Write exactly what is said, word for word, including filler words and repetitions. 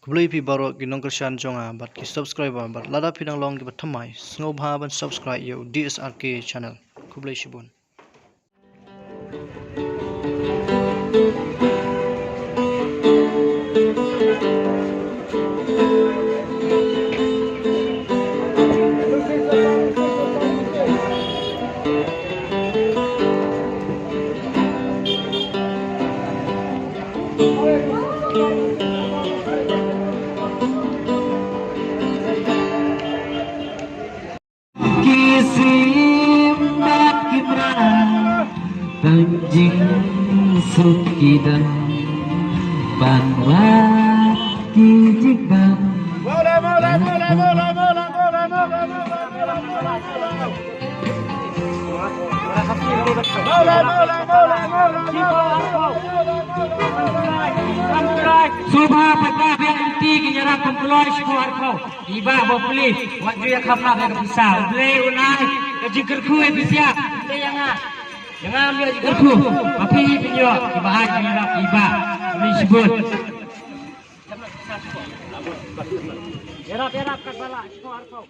Khublei phi baroh ki nongkyrshan jong nga bad ki subscriber, bad lada phi dang long kiba thymmai, sngewbha ban subscribe ïa u D S R K channel. Khublei shibun. Ki slim bad ki mrad, tang jingsuk ki dang, ban wad ki jingbam. Sngewbha pat ba biang lynti ki ïarap kum kloi shiphew arphew. I Bah ba pule, wat ju ïa kham lap ïa ka pisa. U Blei un ai ka jingkyrkhu ïa phi siap. Te ïa nga, ïa nga ym ïoh jingkyrkhu. Ba phi phin ïoh kiba ai jingïarap i Bah. Khublei shibun. Ïarap, ïarap katba lah shiphew arphew.